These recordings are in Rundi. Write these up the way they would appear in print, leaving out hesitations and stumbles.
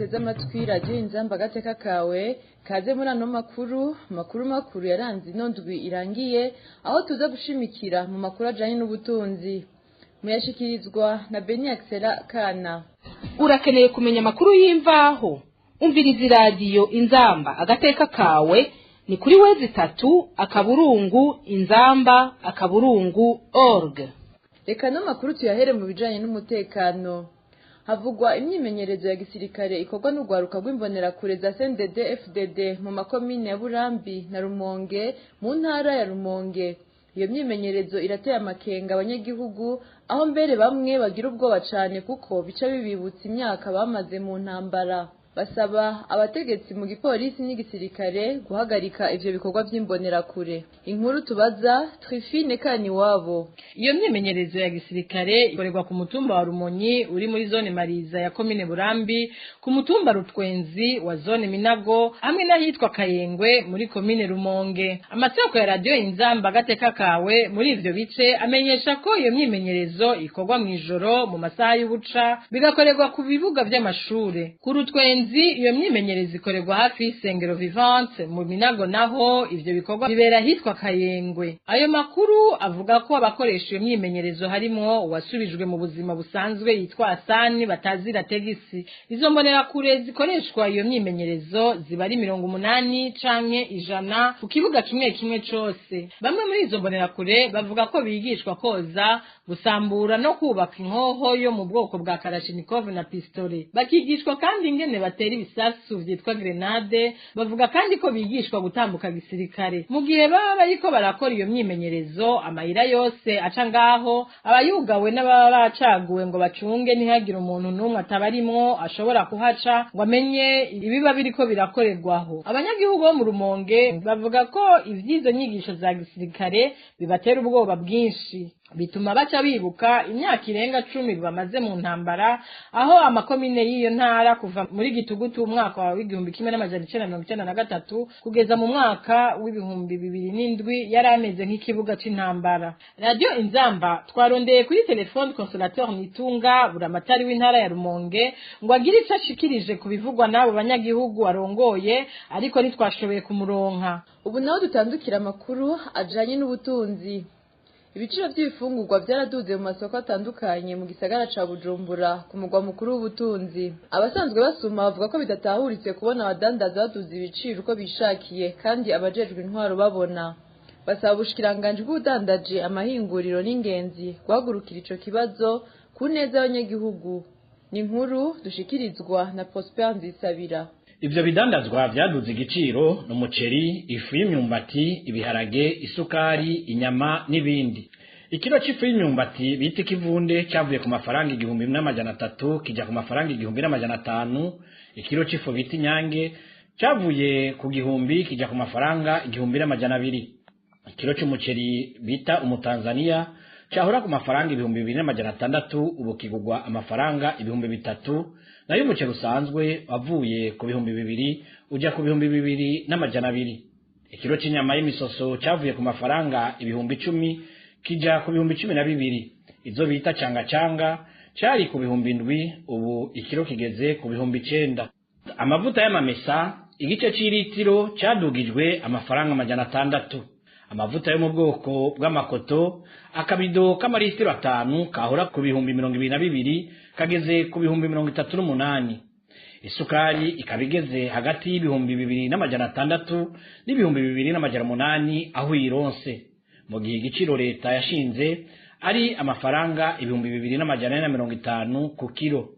Muteze amatwi Radiyo Inzamba agateka kawe, kaze muri ano makuru makuru makuru yaranze ino ndwi irangiye, aho tuza gushimikira mu makuru ajanye n'ubutunzi. Muyashikirizwa na Beni Axela Kana. Urakeneye kumenya amakuru y'imvaho? Umviriza Iradiyo Inzamba agateka kawe ni kuri w.inzamba.org. Reka no makuru tuyahere mu bijanye n'umutekano. Havugwa imyimenyerezo ya gisirikare ikorwa n'urwaruka rw'imbonerakure za CNDD FDD mu makomine ya Burambi na Rumonge mu ntara ya Rumonge. Iyo myimenyerezo irateye amakenga abanyagihugu, aho mbere bamwe bagira ubwoba cane kuko bica bibibutsa imyaka bamaze mu ntambara. Basaba abategetsi mu gipolisi n'igisirikare guhagarika ivyo bikorwa vy'imbonerakure. Inkuru tubaza Trifine Kaniwabo. Iyo myimenyerezo ya gisirikare ikorerwa ku mutumba wa Rumonyi uri muri zone Mariza ya komine Burambi, ku mutumba Rutwenzi wa zone Minago, hamwe n'ahitwa Kayengwe muri komine Rumonge. Amasoko ya Radio Inzamba agateka kawe muri ivyo bice amenyesha ko iyo myimenyerezo ikorwa mw'ijoro mu masaha y'ubuca, bigakorerwa ku bibuga vy'amashure. Ku Rutwenzi iyo myimenyerezo ikorerwa hafi y'isengero Vivante, mu Minago naho ivyo bikorwa bibera ahitwa Kayengwe. Ayo makuru avuga ko abakoresha iyo myimenyerezo harimwo uwasubijwe mu buzima busanzwe yitwa Asani batazira Tegisi. Izo mbonerakure zikoreshwa iyo myimenyerezo ziba ari 80 canke 100 ku kibuga kimwe kimwe cose. Bamwe muri izo mbonerakure bavuga ko bigishwa koza, gusambura no kubaka inkoho yo mu bwoko bwa Kalashnikov na pistole. Bakigishwa kandi ingene batera ibisasu vyitwa grenade. Bavuga kandi ko bigishwa gutambuka gisirikare. Mu gihe baba bariko barakora iyo myimenyerezo, amayira yose aca ngaho abayugawe n'ababa bacaguwe ngo bacunge ntihagire umuntu n'umwe atabarimwo ashobora kuhaca ngo amenye ibiba biriko birakorerwaho. Abanyagihugu bo mu Rumonge bavuga ko ivy'izo nyigisho za gisirikare bibatera ubwoba bwinshi, bituma baca bibuka imyaka irenga 10 bamaze mu ntambara, aho amakomine y'iyo ntara kuva muri gitugutu umwaka wa 1993 kugeza mu mwaka w'2007 yari ameze nk'ikibuga c'intambara. Radio Inzamba twarondeye kuri telefone Consolateur Nitunga, buramatari w'intara ya Rumonge, ngo agire ico ashikirije ku bivugwa n'abo banyagihugu arongoye, ariko ntitwashoboye kumuronka. Ubu naho dutandukira amakuru ajanye n'ubutunzi. Ibiciro by'ibifungurwa byaraduze mu masoko atandukanye mu gisagara ca Bujumbura, ku mugwa mukuru w'ubutunzi. Abasanzwe basuma bavuga ko bidatahuritse kubona abadandaza baduza ibiciro uko bishakiye kandi abajejwe intwaro babona. Basaba ubushikiranganji bw'ubudandaji, amahinguriro n'ingenzi guhagurukira ico kibazo ku neza y'abanyagihugu. Ni inkuru dushikirizwa na Prosper Nzisabira. Ivyo bidandazwa vyaduze igiciro n'umuceri, ifu y'imyumbati, ibiharage, isukari, inyama n'ibindi. Ikiro c'ifu y'imyumbati bita ikivunde cyavuye ku mafaranga 1300 kija ku mafaranga 1500. Ikiro c'ifu bita inyange cyavuye ku 1000 kija ku mafaranga 1200. Ikiro c'umuceri bita umutanzania cyahora ku mafaranga 2600 ubu kigugwa amafaranga 3000, nayo umuceri usanzwe wavuye ku 2000 uja ku 2200. Ikiro c'inyama y'imisoso cyavuye ku mafaranga 10,000 kija ku 12,000. Izo bita canga canga cari ku 7,000, ubu ikiro kigeze ku 9,000. Amavuta y'amamesa igice c'iritiro cadugijwe amafaranga 600. Amavuta yo mu bwoko bw'amakoto akabido k'amaritiro 5 kahora ku 22,000 kageze ku 38,000. Isukari ikaba igeze hagati y'2600 n'2800 aho ironse, mu gihe igiciro leta yashinze ari amafaranga 2450 ku kiro.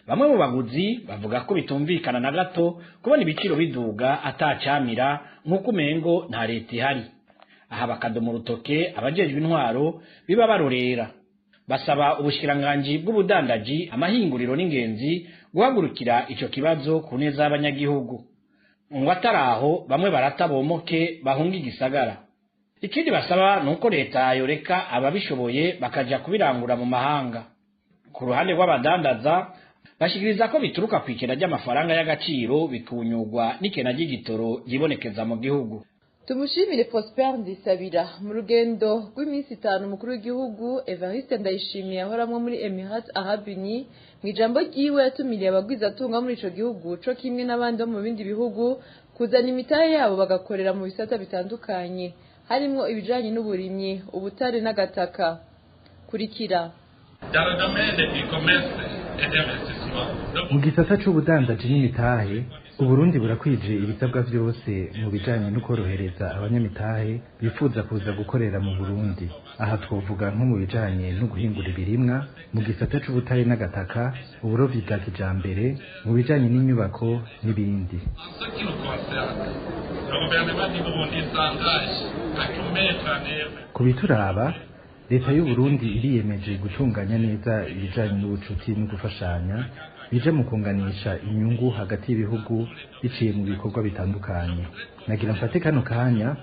Bamwe mu baguzi bavuga ko bitumvikana na gato kubona ibiciro biduga atacamira, nk'uko umengo nta leta ihari. Aha bakadoma urutoke abajejwe intwaro biba barorera. Basaba ubushikiranganji bw'ubudandaji, amahinguriro n'ingenzi guhagurukira ico kibazo ku neza y'abanyagihugu. Ngo ataraho bamwe barata bomoke bahunga igisagara. Ikindi basaba nuko leta yoreka ababishoboye bakaja kubirangura mu mahanga. Ku ruhande rw'abadandaza bashikiriza ko bituruka kw'ikena ry'amafaranga y'agaciro bikunyugwa n'ikena ry'igitoro ryibonekeza mu gihugu. Tumushimire Prosper Ndisabira. Mu rugendo rw'iminsi 5 umukuru w'igihugu Evariste Ndayishimiye ahoramwo muri Emirates Arabes Unis, mu ijambo ryiwe yatumiriye abagwizatunga muri ico gihugu co kimwe n'abandi bo mu bindi bihugu kuzana imitahe yabo bagakorera mu bisata bitandukanye, harimwo ibijanye n'uburimyi, ubutare n'agataka. Kurikira. Dans le domaine du commerce et d'investissement, le Mu gisata c'ubudandaji n'imitahe, Uburundi burakwije ibisabwa vyose mu bijanye no korohereza abanyamitahe bifuza kuza gukorera mu Burundi. Aha twovuga nko mu bijanye no guhingura ibirimwa, mu gisata c'ubutare n'agataka, uburovyi bwa kijambere, mu bijanye n'inyubako n'ibindi. En ce qui nous concerne, le gouvernement du Burundi s'engage à tout mettre en œuvre Ku bituraba, leta y'u Burundi iriyemeje gutunganya neza ibijanye n'ubucuti no gufashanya bije mu kunganisha inyungu hagati y'ibihugu biciye mu bikorwa bitandukanye. Nagira mfate kano kanya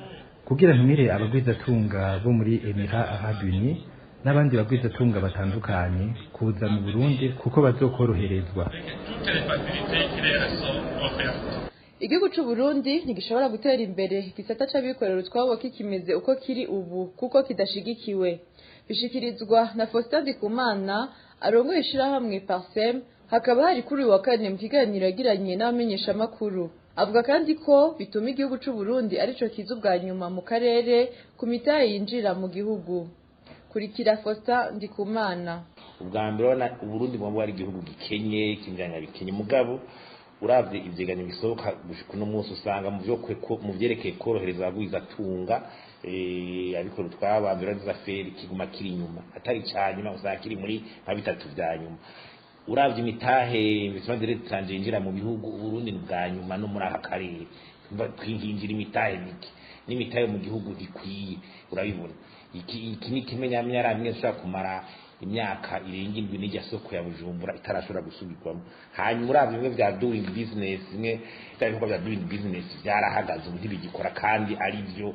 kugira ntumire abagwizatunga bo muri Emirats Arabes Unis n'abandi bagwizatunga batandukanye kuza mu Burundi kuko bazokoroherezwa. avec toutes les facilités qui leur sont offertes. Igihugu c'u Burundi ntigishobora gutera imbere igisata c'abikorera utwabo kikimeze uko kiri ubu, kuko kidashigikiwe. Bishikirizwa na Faustin Ndikumana arongoye ishirahamwe Parsem, hakaba hari kuri uyu wa kane mu kiganiro yagiranye n'abamenyeshamakuru. Avuga kandi ko bituma igihugu c'u Burundi arico kiza ubwa nyuma mu karere ku mitahe yinjira mu gihugu. Kurikira Faustin Ndikumana. Ubwa mbere, urabona Uburundi buba ari igihugu gikenye, kinjanya bikenye, mugabo uravye ivyeganyo bisohoka gushika uno munsi, usanga mu vyo mu vyerekeye korohereza abagwizatunga, abikora utwabo, ambulance affaires, kiguma kiri inyuma, atari ca nyuma, usanga kiri muri nka bitatu vya nyuma. Uravye imitahe, investissement direct étranger yinjira mu bihugu, Uburundi ni bwa nyuma no muri aka karere. Twinjira imitahe mike, n'imitahe mu gihugu ntikwiye. Urabibona, iki ni kimenyamenya mwe ushobora kumara imyaka irenga 7 n'irya soko ya Bujumbura itarashobora gusubirwamo. Hanyuma uravye bimwe vya doing business, bimwe bya bikorwa vya doing business vyarahagaze, ubu ntibigikora, kandi ari byo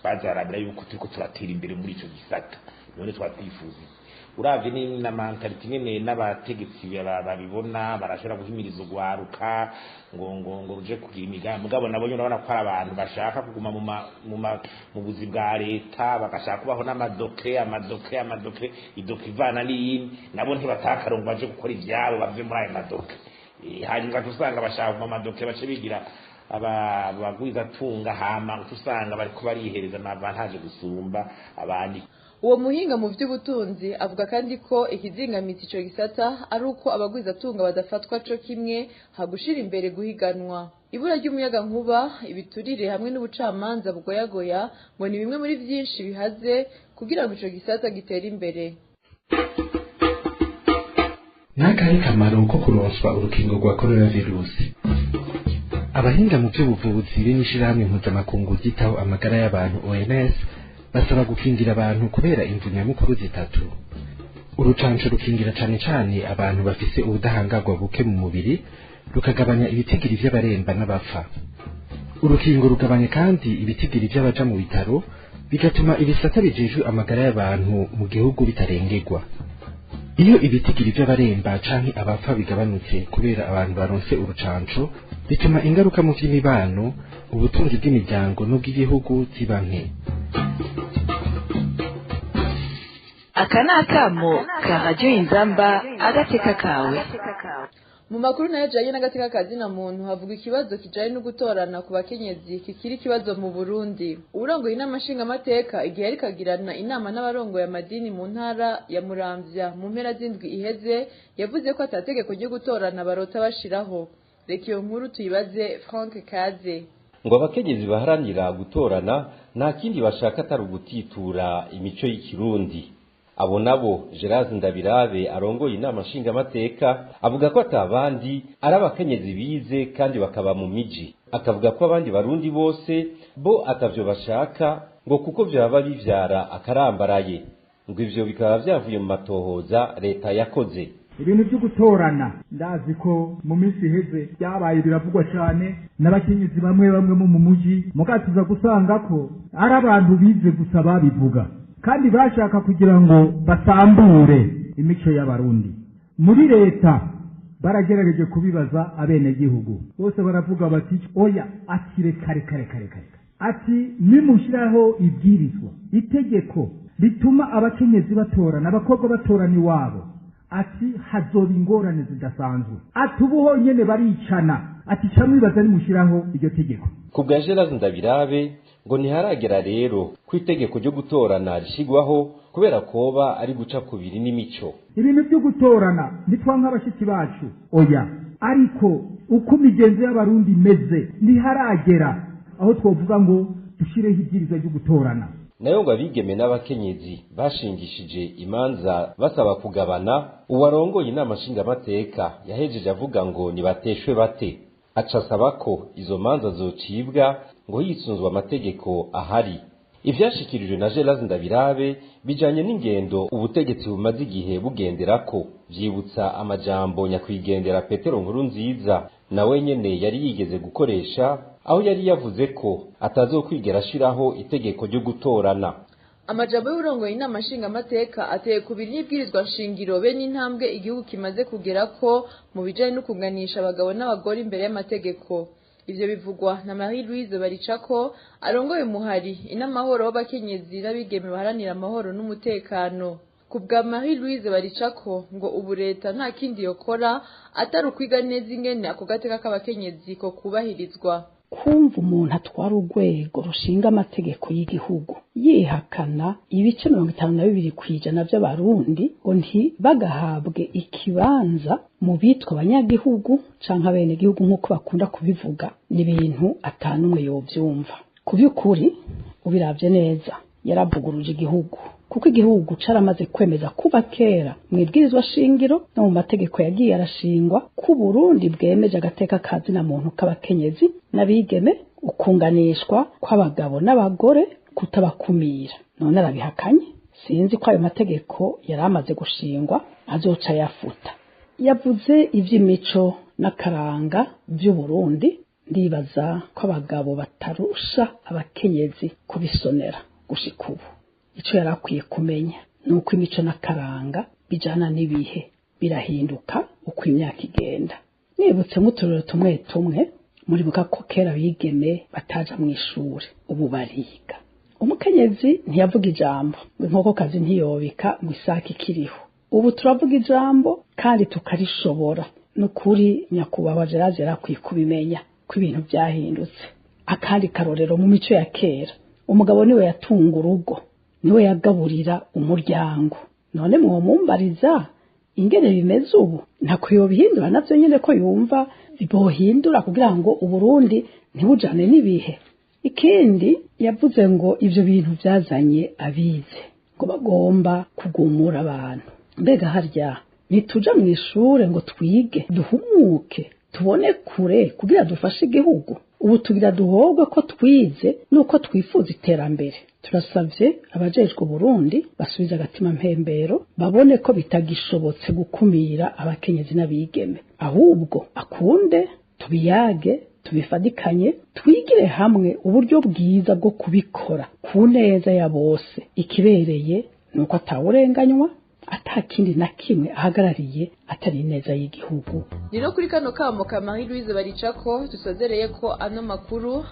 bazarabira yuko turiko turatera imbere muri ico gisata. None twatwifuza iki? Uravye ni na mentalité nyene n'abategetsi babibona, barashobora guhimiriza urwaruka ngo ruje kugira imigambi, mugabo nabo nyene urabona ko ari abantu bashaka kuguma mu buzi bwa leta, bagashaka kubaho n'amadoke, amadoke, amadoke, idoke ivana n'iyindi. Nabo ntibatakarongo baje gukora ivyabo, bave muri ayo madoke. Hanyuma ugaca usanga bashaka kuguma amadoke, bace bigira abagwizatunga, hama uca usanga bariko barihereza amavantaje gusumba abandi. Uwo muhinga mu by'ubutunzi avuga kandi ko ikizingamitsi ico gisata ari uko abagwizatunga badafatwa co kimwe, hagushira imbere guhiganwa. Ibura ry'umuyagankuba, ibiturire hamwe n'ubucamanza bugoyagoya ngo ni bimwe muri vyinshi bihaze kugira ngo ico gisata gitere imbere. N'akahe kamaro ko kuronswa urukingo rwa coronavirus? Abahinga mu by'ubuvuzi be n'ishirahamwe mpuzamakungu ryitaho amagara y'abantu OMS basaba gukingira abantu kubera imvu nyamukuru zitatu. Urucanco rukingira cane cane abantu bafise ubudahangarwa buke mu mubiri, rukagabanya ibitigiri vy'abaremba n'abapfa. Urukingo rugabanya kandi ibitigiri vy'abaja mu bitaro, bigatuma ibisata bijejwe amagara y'abantu mu gihugu bitarengerwa. Iyo ibitigiri vy'abaremba canke abapfa bigabanutse kubera abantu baronse urucanco, bituma ingaruka mu vy'imibano, ubutunzi bw'imiryango n'ubw'igihugu ziba nke. Aka ni akamo ka Radiyo Inzamba agateka kawe. Mu makuru nayo ajanye n'agateka kazina muntu, havuga ikibazo kijanye no gutorana ku bakenyezi kikiri ikibazo mu Burundi. Uwurongoye inama nshingamateka, igihe yariko agirana inama n'abarongoye amadini mu ntara ya Muramvya mu mpera z'indwi iheze, yavuze ko atategeko ryo gutorana barota bashiraho. Reka iyo nkuru tuyibaze Frank Kaze. Ngo abakenyezi baharanira gutorana nta kindi bashaka atari ugutitura imico y'ikirundi. Abo nabo, Gerard Ndabirabe arongoye inama nshingamateka avuga ko atabandi ari abakenyezi bize kandi bakaba mu miji, akavuga ko abandi barundi bose bo atavyo bashaka, ngo kuko vyaba bivyara akarambaraye. Ngo ivyo bikaba vyavuye mu matohoza leta yakoze. Ibintu byo gutorana, ndazi ko mu minsi iheze byabaye biravugwa cyane n'abakenyezi bamwe bamwe bo mu mujyi, mugatuza gusanga ko ari abantu bize gusa babivuga, kandi bashaka kugira ngo basambure imico y'Abarundi. Muri leta baragerageje kubibaza abenegihugu bose, baravuga bati: "Oya." Ati: "Reka, reka, reka, reka, reka." Ati nimushyiraho ibwirizwa, itegeko rituma abakenyezi batorana, abakobwa batorana iwabo, ati hazoba ingorane zidasanzwe. Ati ubu honyene baricana. Ati camwibaza nimushyiraho iryo tegeko. Ku bwa Gerard Ndabirabe, ngo ntiharagera rero ko itegeko ryo gutorana rishigwaho, kubera koba ari guca kubiri n'imico. Ibintu byo gutorana nitwa nk'abashitsi bacu, oya, ariko uko imigenzo y'Abarundi imeze, ntiharagera aho twovuga ngo dushyireho ibwirizwa ryo gutorana. Nayo ngo abigeme n'abakenyezi bashingishije imanza basaba kugabana, uwarongoye inama nshingamateka yahejeje avuga ngo nibateshwe bate, aca asaba ko izo manza zocibwa ngo hisunzwe amategeko ahari. Ivyashikirijwe na Gerard Ndabirabe bijanye n'ingendo ubutegetsi bumaze igihe bugenderako, vyibutsa amajambo nyakwigendera Petero Nkurunziza nawe nyene yari yigeze gukoresha, aho yari yavuze ko atazokwigera ashiraho itegeko ryo gutorana. Amajambo y'urongoye inama nshingamateka ateye kubiri n'ibwirizwa nshingiro be n'intambwe igihugu kimaze kugera ko mu bijanye no kunganisha abagabo n'abagore imbere y'amategeko. Ivyo bivugwa na Marie Louise Baricako, arongoye umuhari Inamahoro w'abakenyezi n'abigeme baharanira amahoro n'umutekano. Ku bwa Marie Louise Baricako, ngo ubu leta nta kindi yokora atari ukwiga neza ingene ako gateka k'abakenyezi ko kubahirizwa. Kumva umuntu atwara urwego rushinga amategeko y'igihugu yihakana ibice 52% by'Abarundi ngo ntibagahabwe ikibanza mu bitwa abanyagihugu canke abenegihugu nk'uko bakunda kubivuga, ni ibintu atanumwe yovyumva. Ku by'ukuri, ubiravye neza, yaravuguruje igihugu, kuko igihugu caramaze kwemeza kuba kera mu ibwirizwa shingiro no mu mategeko yagiye arashingwa ko Burundi bwemeje agateka kazina muntu k'abakenyezi n'abigeme, ukunganishwa kw'abagabo n'abagore, kutabakumira. None arabihakanye. Sinzi ko ayo mategeko yari amaze gushingwa azoca yafuta. Yavuze ivy'imico n'akaranga vy'Uburundi. Ndibaza ko abagabo batarusha abakenyezi kubisonera gushika ubu. Ico yari akwiye kumenya ni uko imico n'akaranga bijana n'ibihe, birahinduka uko imyaka igenda. Nibutse nk'uturero tumwe tumwe, muribuka ko kera abigeme bataja mu ishuri, ubu bariga. Umukenyezi ntiyavuga ijambo, ngo inkokokazi ntiyobika ngo isake ikiriho. Ubu turavuga ijambo kandi tukarishobora. Nukuri nyakubahwa Gerard yarakwiye kubimenya ko ibintu byahindutse. Akandi karorero, mu mico ya kera umugabo niwe yatunga urugo, niwe yagaburira umuryango. None mwomumbariza ingene bimeze ubu? Ntako yobihindura navyo nyene, ko yumva bohindura kugira ngo Uburundi ntibujane n'ibihe. Ikindi yavuze ngo ivyo bintu vyazanye abize, ngo bagomba kugumura abantu. Mbega harya ntituja mu ishure ngo twige, duhumuke, tubone kure kugira dufashe igihugu? Ubu tugira duhogwe ko twize nuko twifuza iterambere. Turasavye abajejwe Burundi basubiza agatima mpembero, babone ko bitagishobotse gukumira abakenyezi n'abigeme, ahubwo akunde tubiyage, tubifadikanye, twigire hamwe uburyo bwiza bwo kubikora ku neza ya bose. Ikibereye nuko atawurenganywa, atakindi na kimwe ahagarariye atari neza y'igihugu. Ni no kuri kano kamo ka Marie Louise Baricako dusozereye ko ano makuru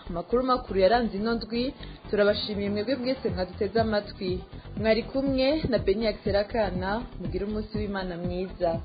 yaranze ino ndwi. Turabashimiye mwebwe mwese mwaduteze amatwi. Mwari kumwe na Beni Akserakana. Mugire umunsi w'Imana mwiza.